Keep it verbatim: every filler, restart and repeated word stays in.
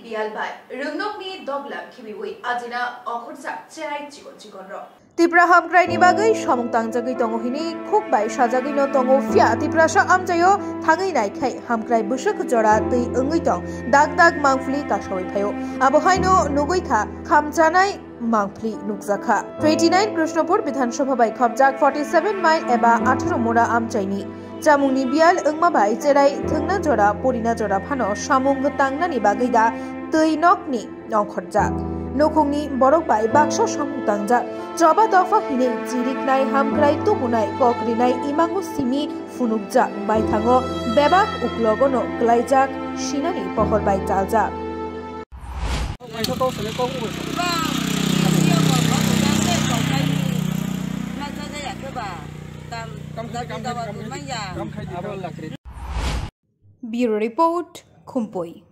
Biyal bai rwngnokni doglam khibiwi ajina okhorjak cherai chikon chikon rok. Tipra hamkraini bagwi samung tangjagwi tongo hini khuk bai sajagwino tongo, phiya Tiprasa amchaio thangwi naikhai hamkrai bwswk jora twi wngwi tong, dak dak mangphli kasawi phaio. Abo haino nugwi kha khamchanai mangphli nukjakha. Twenty nine Krishnapur Bidhan Sabha bai khopjak forty seven mile eba atharo mura amchaini chamungni biyal wngma bai cherai thwngna jora porina jora phano samung tangnani bagwi da twi nokni ongkhorjak. Nukhungni borok bai baksa samung tangjak. Choba dopha hinwi chiriknai, hamkrai tubunai, kok rinai imango simi phunukjak baithango bebak uklogono klaijak sinani pohor bai chaljak. Bureau Report, Khumpui.